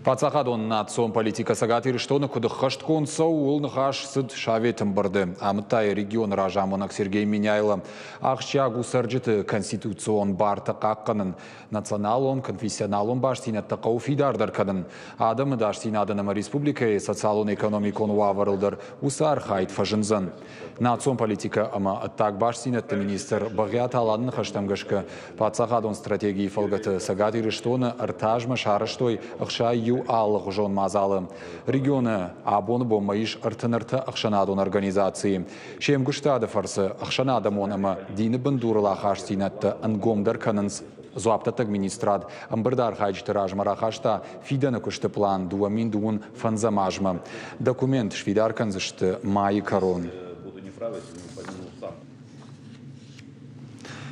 Паддзахадон национ политикӕ Цӕгат Ирыстоны куыд ӕххӕстгонд цӕуы, ууыл ныхас цыд Советы ӕмбырды, амыдта йӕ регионы разамонӕг Сергей Меняйло. Ахсджиаг у цӕрджыты конституцион бартӕ хъахъхъӕнын, националон, конфессионалон бастдзинӕдтӕ хъӕуы фидардӕр кӕнын, адӕмы ӕдасдзинадӕн ӕмӕ республикӕйы социалон-экономикон уавӕрыл дӕр уыцы архайд фӕзындзӕн. Национ политикӕ ӕмӕ ӕддаг бастдзинӕдты министр Бӕгъиаты Аланы ныхӕстӕм гӕсгӕ, паддзахадон стратегийы фӕлгӕты Цӕгат Ирыстоны ӕртӕ азмӕ сарӕзтой 61 алыгъуызон мадзалы. Регионы абоны бонмӕ ис 33 ӕхсӕнадон организацийы. Се мгуыстады фӕрцы ӕхсӕнадӕмон ӕмӕ дины бындурыл ахастдзинӕдтӕ ӕнгомдӕр кӕнынц. Дзуапдӕттӕг министрад ӕмбырды архайджыты размӕ рахаста фидӕны куысты пълан 2025 азмӕ. Документ сфидар кӕндзысты майы кӕрон.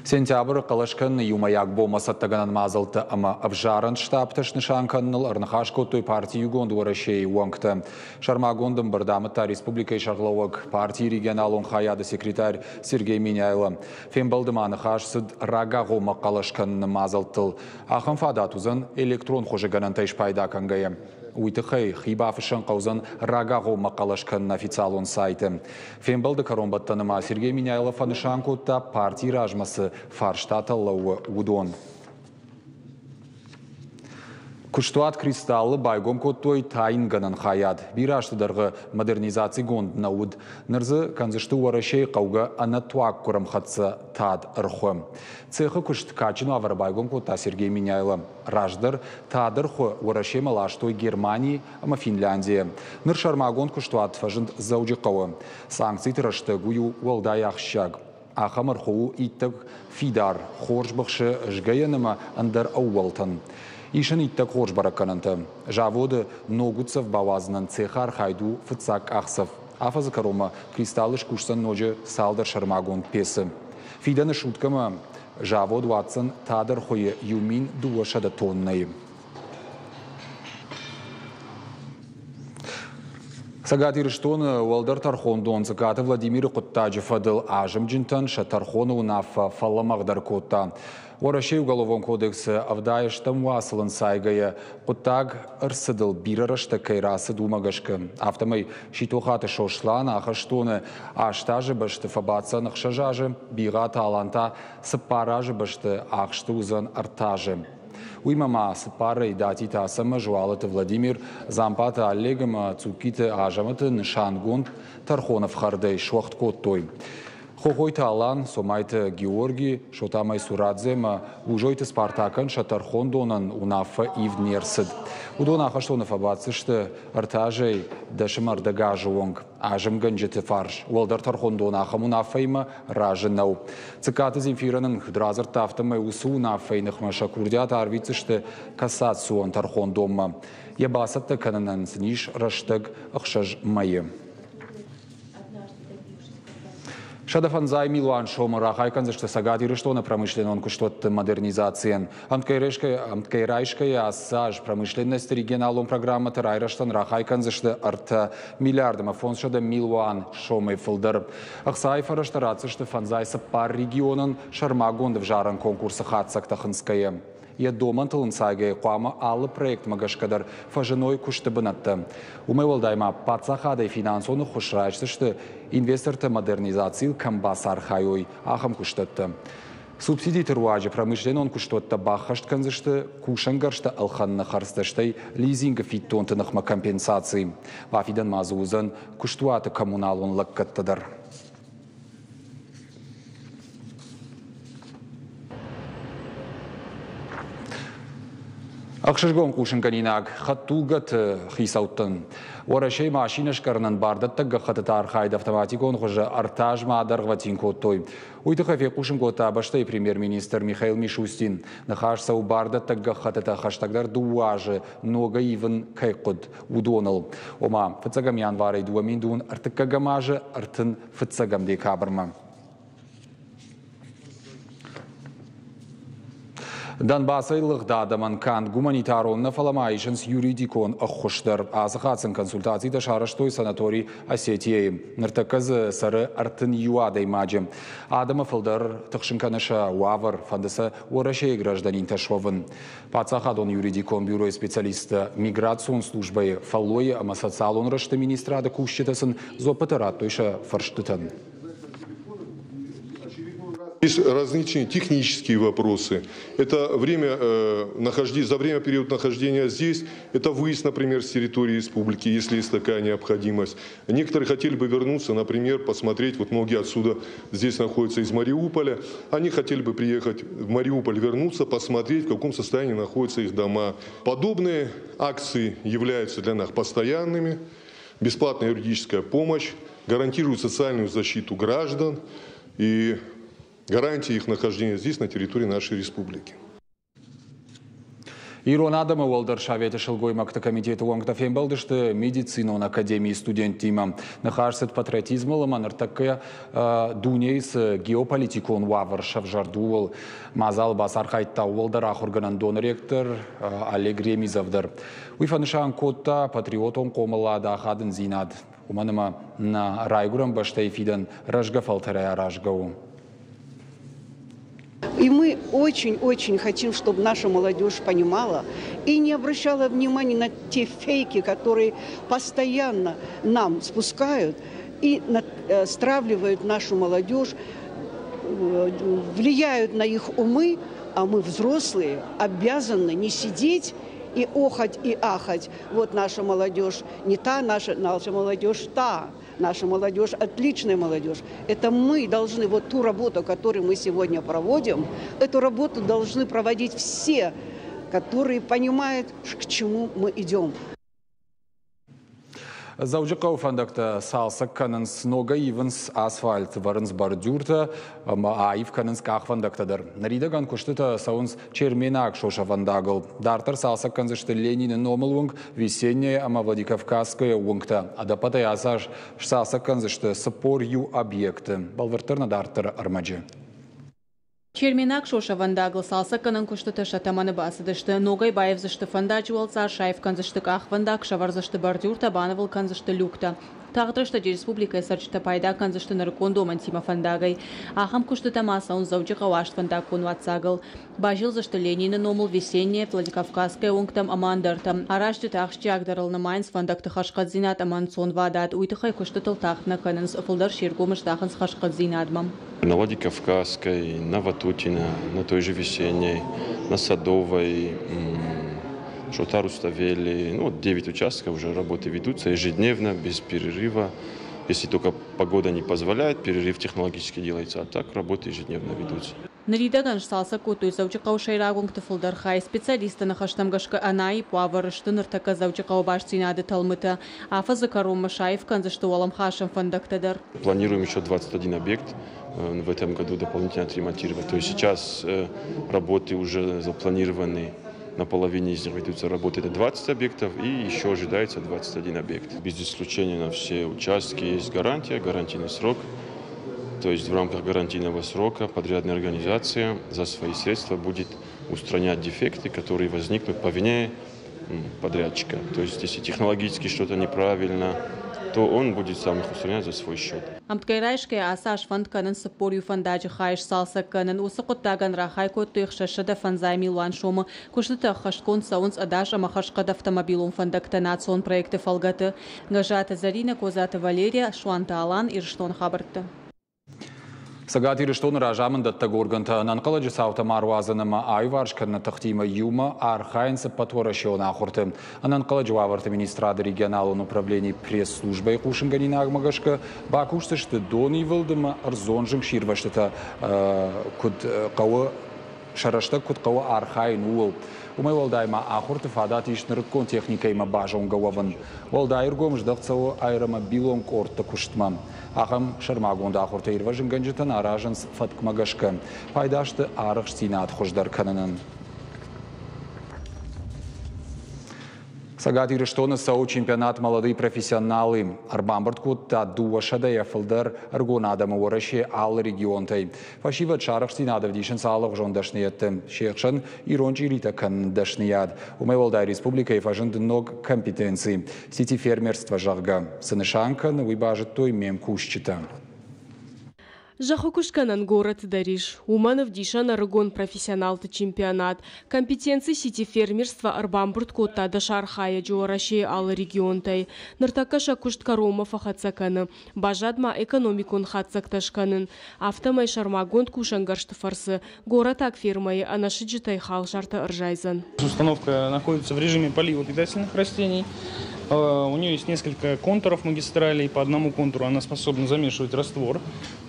Сентябры хъӕлӕс кӕныны иумӕйаг бонмӕ цӕттӕгӕнӕн мадзӕлттӕ ӕмӕ ӕвзарӕн штабтӕ снысан кӕныныл ӕрныхас кодтой парти Иугонд Уӕрӕсейы уӕнгтӕ. Сӕрмагонд ӕмбырд амыдта республикӕйы сӕргълӕууӕг, партийы регионалон хайады секретарь Сергей Меняйло. Фембӕлды ма ныхас цыд рагагъоммӕ хъӕлӕс кӕныны мадзӕлттыл. Ахӕм фадат уыдзӕн электрон хуызы гӕнӕнтӕй спайда кӕнгӕйӕ. Уый тыххӕй хи бафыссын хъӕудзӕн рагагъоммӕ хъӕлӕс кӕныны официалон сайты. Фембӕлды кӕронбӕттӕны ма Сергей Меняйло фӕнысан кодта, партийы размӕ цы фарстатӕ лӕууы, уыдон. Куыстуат «Кристалл»-ы байгом кодтой тайынгӕнӕн хайад. Бирӕ азты дӕргъы модернизацигонд нӕ уыд. Ныр дзы кӕндзысты Уӕрӕсейы хъӕугӕ ӕнӕтуаггуырӕмхӕццӕ тад ӕрхуы. Цехы куыст кадджын уавӕры байгом кодта Сергей Меняйло. Раздӕр тад ӕрхуы Уӕрӕсемӕ ластой Германи ӕмӕ Финляндийӕ. Ныр сӕрмагонд куыстуат фӕзынд Дзӕуджыхъӕуы. Санкциты рӕстӕг уый у уӕлдай ахсджиаг. Ахӕм ӕрхуы у иттӕг фидар, хорз быхсы згӕйӕн ӕмӕ ӕндӕр ӕууӕлтӕн. Ис ын иттӕг хорз бӕрӕггӕнӕнтӕ. Заводы ног уддзӕф бауадзынӕн цехы архайд у фыццаг къахдзӕф. Афӕдзы кӕронмӕ Кристаллы скусдзӕн ноджы цалдӕр сӕрмагонд пецы. Фидӕны суткӕмӕ завод уадздзӕн тад ӕрхуыйы 1200 тоннӕйы. Цӕгат Ирыстоны Уӕлдӕр тӕрхондон Цъыкаты Владимиры хъуыддаджы фӕдыл азымджынтӕн сӕ тӕрхоны уынаффӕ фӕлӕмӕгъдӕр кодта. Уӕрӕсейы Уголовон кодексы 70-ӕм уацыл ӕнцайгӕйӕ хъуыддаг ӕрцыдыл бирӕ рӕстӕг кӕй рацыд, уымӕ гӕсгӕ. Афтӕмӕй Ситохаты Сослан ахӕстоны аст азы бӕсты фӕбаддзӕн ӕхсӕз азы, Бигъаты Алан та цыппар азы бӕсты ахсты уыдзӕн ӕртӕ азы. Уыимӕ ма цыппарӕй Датиты Ацӕмӕз, Уалыты Владимир, Дзампаты Олег ӕмӕ Цуккиты Азӕмӕты нысангонд тӕрхоны ӕфхӕрдӕй суӕгъд кодтой. Хохойты Алан, Цомайты Георги, Шота Майсурадзе ӕмӕ Гужойты Спартакӕн сӕ тӕрхондонӕн уынаффӕ ивд не рцыд. Уыдон ахӕстоны фӕбаддзысты ӕртӕ азӕй дӕсӕм ӕрдӕг азы онг. Азымгӕнджыты фарс уӕлдӕр тӕрхондон ахӕм уынаффӕимӕ разы нӕу. Цыккаты Земфирӕ нын куыд радзырдта, афтӕмӕй уыцы уынаффӕйы ныхмӕ сӕ курдиат арвитдзысты кассацион тӕрхондонмӕ. Йӕ бацӕттӕ кӕнынӕн сын ис рӕстӕг ӕхсӕз мӕйы. 150 милуан сомы рахай кӕндзысты Цӕгат Ирыстоны промышленнон куыстуӕтты модернизацийӕн. Ӕмткӕй райсгӕйӕ ацы аз промышленносты регионалон программӕты райрӕзтӕн рахай кӕндзысты ӕртӕ миллиард ӕмӕ 500 милуан сомӕй фылдӕр. Ӕхцайы фӕрӕзтӕ ратдзысты фӕндзай цыппар регионӕн сӕрмагонд ӕвзарӕн конкурсы хатдзӕгтӕ хынцгӕйӕ. Йӕ домӕнтыл ӕнцайгӕйӕ хъуамӕ алы проектмӕ гӕсгӕ дӕр фӕзыной куысты бынӕттӕ. Уымӕй уӕлдай ма паддзахадӕй финансон ӕххуыс райсдзысты, инвестортӕ модернизацийыл кӕм бацархайой, ахӕм куыстӕттӕ. Субсидиты руаджы промышленнон куыстуӕттӕ баххӕст кӕндзысты кусӕнгӕрзтӕ ӕлхӕныны хӕрдзтӕ, стӕй лизингы фиддонты ныхмӕ компенсаци. Бафидӕн ма дзы уыдзӕн куыстуаты коммуналон лӕггӕдтӕ дӕр. Ӕхсызгон хъусынгӕнинаг хӕдтулгӕты хицӕуттӕн. Уӕрӕсейы машинӕ скъӕрынӕн бардӕттӕг гӕххӕттыты архайд автоматикон хуызы ӕртӕ азмӕ адӕргъвӕтин кодтой. Уый тыххӕй фехъусын кодта бӕстӕйы премьер-министр Михаил Мишустин. Ныхас цӕуы бардӕттӕг гӕххӕттытӕ хӕстӕгдӕр дыууӕ азы ногӕй ивын кӕй хъуыд, уыдоныл. Ома, фыццӕгӕм январӕй 2000 ӕртыккӕгӕм азы 35 декабрмӕ. Донбассӕй лыгъд адӕмӕн канд гуманитарон нӕ, фӕлӕ ма исынц юридикон ӕххуыс дӕр. Ацы хатт сын консультацитӕ сарӕзтой санаторий Осетияйы. Ныртӕккӕ дзы цӕры 31 адӕймаджы. Адӕмы фылдӕр тыхсын кӕны сӕ уавӕр, фӕнды сӕ Уӕрӕсейы гражданинтӕ суӕвын. Паддзахадон юридикон бюройы специалисттӕ, миграцион службӕйы, фӕллойы ӕмӕ социалон рӕзты министрады кусджытӕ сын дзуӕппытӕ радтой сӕ фӕрстытӕн. Есть различные технические вопросы. Это время, э, за время период нахождения здесь, это выезд, например, с территории республики, если есть такая необходимость. Некоторые хотели бы вернуться, например, посмотреть, вот многие отсюда здесь находятся из Мариуполя, они хотели бы приехать в Мариуполь, вернуться, посмотреть, в каком состоянии находятся их дома. Подобные акции являются для нас постоянными. Бесплатная юридическая помощь гарантирует социальную защиту граждан и гарантии их нахождения здесь, на территории нашей республики. Ирон адӕмы уӕлдӕр советы сылгоймӕгты комитеты уӕнгтӕ фембӕлдысты медицинон академийы студенттимӕ. Ныхас цыд патриотизмыл ӕмӕ ныртӕккӕ дунейы цы геополитикон уавӕр сӕвзӕрд, ууыл. Мадзалы бацархайдта уӕлдӕр ахуыргӕнӕндоны ректор Олег Ремизов дӕр. Уый фӕнысан кодта патриотон хъомылады ахадындзинад, уымӕн ӕмӕ нӕ райгуырӕн бӕстӕйы фидӕн рӕзгӕ фӕлтӕрӕй аразгӕ у. И мы очень-очень хотим, чтобы наша молодежь понимала и не обращала внимания на те фейки, которые постоянно нам спускают и стравливают нашу молодежь, влияют на их умы, а мы, взрослые, обязаны не сидеть и охать и ахать. Вот наша молодежь не та, наша молодежь та. Наша молодежь отличная молодежь. Это мы должны, вот ту работу, которую мы сегодня проводим, эту работу должны проводить все, которые понимают, к чему мы идем. Дзӕуджыхъӕуы фӕндӕгтӕ цалцӕг кӕнынц, ногӕй ивынц асфальт, вӕрынц бордюртӕ ӕмӕ аив кӕнынц къахвӕндӕгтӕ дӕр. Ныридӕгӕн куыстытӕ цӕуынц Черменаг сосӕвӕндагыл. Дарддӕр цалцӕг кӕндзысты Ленины номыл уынг, Весенняя ӕмӕ Владикавказская уынгтӕ. Ӕдӕппӕтӕй ацы аз сцалцӕг кӕндзысты 41 объекты. Бӕлвырддӕр нӕ дарддӕры ӕрмӕджы. Черменаг сосӕвӕндагыл цалцӕггӕнӕн куыстытӕ сӕ тӕмӕны бацыдысты. Ногӕй баивдзысты фӕндаджы уӕлцъар, саив кӕндзысты къахвӕндаг, сӕвӕрдзысты бордюртӕ, банывыл кӕндзысты люктӕ. Тагъд рӕстӕджы республикӕйы цӕрджытӕ пайда кӕндзысты нырыккон домӕнтимӕ фӕндагӕй. Ахӕм куыстытӕ ма цӕуынц Дзӕуджыхъӕуы астфӕндаггон уаццагыл. Базилдзысты Ленины номыл, Весенняя, Владикавказская уынгтӕм ӕмӕ ӕндӕртӕм. Аразджытӕ ахсджиагдӕрыл нымайынц фӕндӕгты хӕрзхъӕддзинад ӕмӕ ӕнцонвадат. Уый тыххӕй куыстытыл тагъд нӕ кӕнынц, фылдӕр се ргом здахынц хӕрзхъӕддзинадмӕ. На Владикавказской, на Ватутина, на той же Весенней, на Садовой, Шота Руставели. Ну, вот 9 участков уже работы ведутся ежедневно, без перерыва. Если только погода не позволяет, перерыв технологически делается, а так работы ежедневно ведутся. Ныридӕгӕн сцалцӕг кодтой Дзӕуджыхъӕуы сӕйраг уынгты фылдӕр хай. Специалистты ныхӕстӕм гӕсгӕ ӕнаипп уавӕры сты ныртӕккӕ Дзӕуджыхъӕуы бастдзинады тӕлмытӕ. Афӕдзы кӕронмӕ саив кӕндзысты уӕлӕмхасӕн фӕндӕгтӕ дӕр. Планируем еще 21 объект в этом году дополнительно отремонтировать. То есть сейчас работы уже запланированы, на половине из них ведутся работы, это 20 объектов, и еще ожидается 21 объект. Без исключения на все участки есть гарантия, гарантийный срок. То есть в рамках гарантийного срока подрядная организация за свои средства будет устранять дефекты, которые возникнут по вине подрядчика. То есть если технологически что-то неправильно, то он будет сам их устранять за свой счет. Ӕмткӕй райсгӕйӕ ацы аз фӕнд кӕнынц 41 фӕндаджы хай сцалцӕг кӕнын. Уыцы хъуыддагӕн рахай кодтой 650 милуан сомы. Куыстытӕ ӕххӕстгонд цӕуынц ӕдас ӕмӕ хӕрзхъӕд автомобилон фӕндӕгтӕ национ проекты фӕлгӕты. Гӕззаты Зӕринӕ, Козаты Валерия, Суанты Алан, Ирыстоны хабӕрттӕ. Цӕгат Ирыстоны разамындӕттӕг органтӕ ӕнӕнхъӕлӕджы цаутӕ ма руадзын ӕмӕ аиуварс кӕныны тыхтимӕ иумӕ архайынц ӕппӕтуӕрӕсеон ахуырты. Ӕнӕнхъӕлӕджы уавӕрты министрады регионалон управленийы пресс-службӕйы хъусынгӕнинагмӕ гӕсгӕ бакусдзысты донивылд ӕмӕ ӕрдзон зынгсирвӕзтытӕ куыд хъӕуы сӕ рӕстӕг куыд хъӕуы архайын, ууыл. Уымӕй уӕлдай ма ахуырты фадат ис нырыккон техникӕимӕ базонгӕ уӕвын. Уӕлдай ӕргом здӕхт цӕуы аэромобилон къордты куыстмӕ. Ахӕм сӕрмагонд ахуыртӕ ирвӕзынгӕнджытӕн аразынц фӕткмӕ гӕсгӕ. Пайда сты арӕхстдзинад хуыздӕр кӕнынӕн. Цӕгат Ирыстоны цӕуы чемпионат «Молодые профессионалы». Ӕрбамбырд кодта 200-йӕ фылдӕр ӕрыгон адӕмы Уӕрӕсе алы регионтӕй. Фӕсивӕд сӕ арӕхстдзинад ӕвдисынц алыгъуызон дӕсныйӕдты. Се хсӕн ирон чъиритӕ кӕныны дӕсныйад. Уымӕй уӕлдай республикӕйы фӕзынд ног компетенци – сити-фермерство, зӕгъгӕ. Цы нысан кӕны, уый базыдтой ме мкусджытӕ. Зӕххыкуыстгӕнӕн горӕты дӕр ис. Уымӕн ӕвдисӕн ӕрыгон профессионалты чемпионат. Компетенци сити-фермерство ӕрбамбырд кодта 10 архайӕджы Уӕрӕсейы алы регионтӕй. Ныртӕккӕ сӕ куыст кӕронмӕ фӕхӕццӕ кӕны. Баззад ма экономикон хатдзӕгтӕ скӕнын. Афтӕмӕй сӕрмагонд кусӕнгӕрзты фӕрцы горӕтаг фермӕйы ӕнӕсыджытӕй халсартӕ ӕрзайдзӕн. Установка находится в режиме полива питательных растений. У нее есть несколько контуров магистралей. По одному контуру она способна замешивать раствор,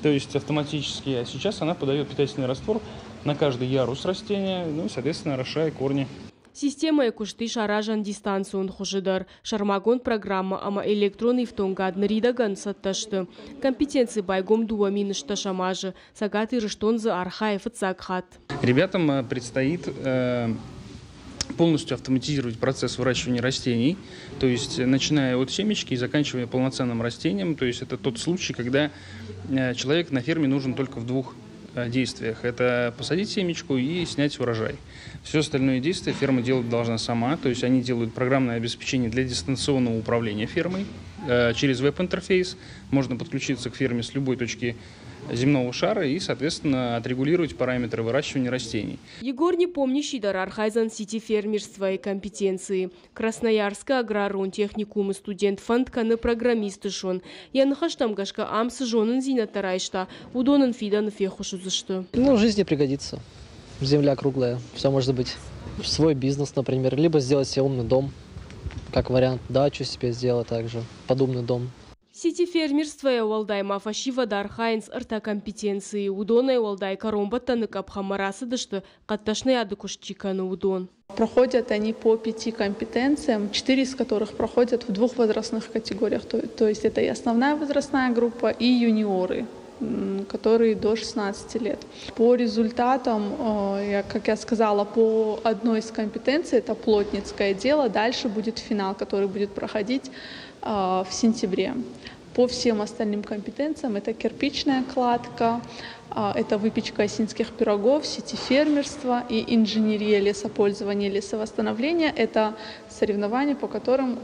то есть автоматически. А сейчас она подает питательный раствор на каждый ярус растения, ну и, соответственно, орошая корни. Системӕйы куыст ис аразӕн дистанцион хуызы дӕр. Сӕрмагонд программӕ ӕмӕ электрон ифтонгад ныридӕгӕн цӕттӕ сты. Компетенци байгом 2010 азы. Цӕгат Ирыстон дзы архайы фыццаг хатт. Ребятам предстоит полностью автоматизировать процесс выращивания растений, то есть начиная от семечки и заканчивая полноценным растением. То есть это тот случай, когда человек на ферме нужен только в двух действиях. Это посадить семечку и снять урожай. Все остальное действие ферма делать должна сама, то есть они делают программное обеспечение для дистанционного управления фермой. Через веб-интерфейс можно подключиться к ферме с любой точки земного шара и, соответственно, отрегулировать параметры выращивания растений. Егор Непомнящий дӕр архайдзӕн сити-фермерствойы компетенцийы. Красноярскы аграрон техникумы студент фӕнд кӕны программист суын. Йӕ ныхӕстӕм гӕсгӕ ам цы зонындзинӕдтӕ райста, уыдон ын фидӕны феххуыс уыдзысты. Ну, в жизни пригодится. Земля круглая, все может быть. Свой бизнес, например, либо сделать себе умный дом, как вариант, дачу себе сделать также, подобный дом. Сити-фермерствойӕ уӕлдай ма фӕсивӕд архайынц ӕртӕ компетенцийы. Уыдонӕй уӕлдай кӕронбӕттӕны къӕпхӕнмӕ рацыдысты, хъӕддӕсныйады куыст чи кӕны, уыдон. Проходят они по пяти компетенциям, четыре из которых проходят в двух возрастных категориях. То есть это и основная возрастная группа, и юниоры, которые до 16 лет. По результатам, как я сказала, по одной из компетенций, это плотницкое дело, дальше будет финал, который будет проходить в сентябре. По всем остальным компетенциям это кирпичная кладка, это выпечка осинских пирогов, сити-фермерство и инженерия лесопользования, лесовосстановления. Это соревнования, по которым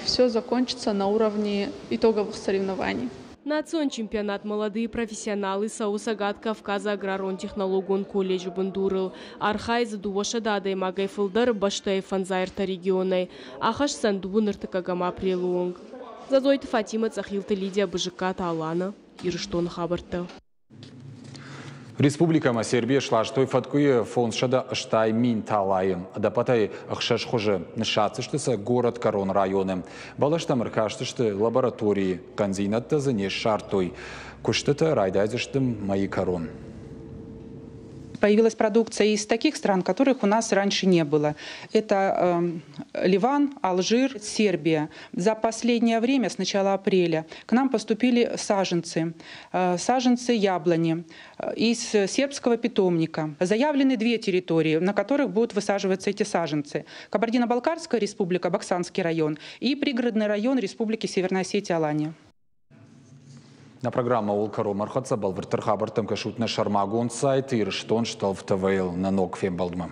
все закончится на уровне итоговых соревнований. Национ чемпионат «Молодые профессионалы» цӕуы Цӕгат Кавказы аграрон-технологон колледжы бындурыл. Архайы дзы 200 адӕймагӕй фылдӕр бӕстӕйы 53 регионӕй. Ахӕсдзӕн 31 апрелы онг. Зазойты Фатима, Цъӕхилты Лидия, Бызыккаты Алана. Ирыстоны хабӕрттӕ. Республикӕмӕ Сербийӕ сластой фӕткъуыйы 580 000 талайы. Ӕдӕппӕтӕй ӕхсӕз хуызы. Ныссадздзысты сӕ Горӕтгӕрон районы. Бӕлӕстӕм ӕркастысты лабораторийы. Хъӕндзинӕдтӕ дзы не ссардтой. Куыстытӕ райдайдзысты мӕйы кӕрон. Появилась продукция из таких стран, которых у нас раньше не было. Это Ливан, Алжир, Сербия. За последнее время, с начала апреля, к нам поступили саженцы яблони из сербского питомника. Заявлены две территории, на которых будут высаживаться эти саженцы. Кабардино-Балкарская республика, Баксанский район, и пригородный район Республики Северная Осетия, Алания. Нӕ программӕ ууыл кӕронмӕ ӕрхӕццӕ. Бӕлвырддӕр хабӕрттӕм кӕсут нӕ сӕрмагонд сайт Ирыстон стӕлф ТВ-йыл. Нӕ ног фембӕлдмӕ.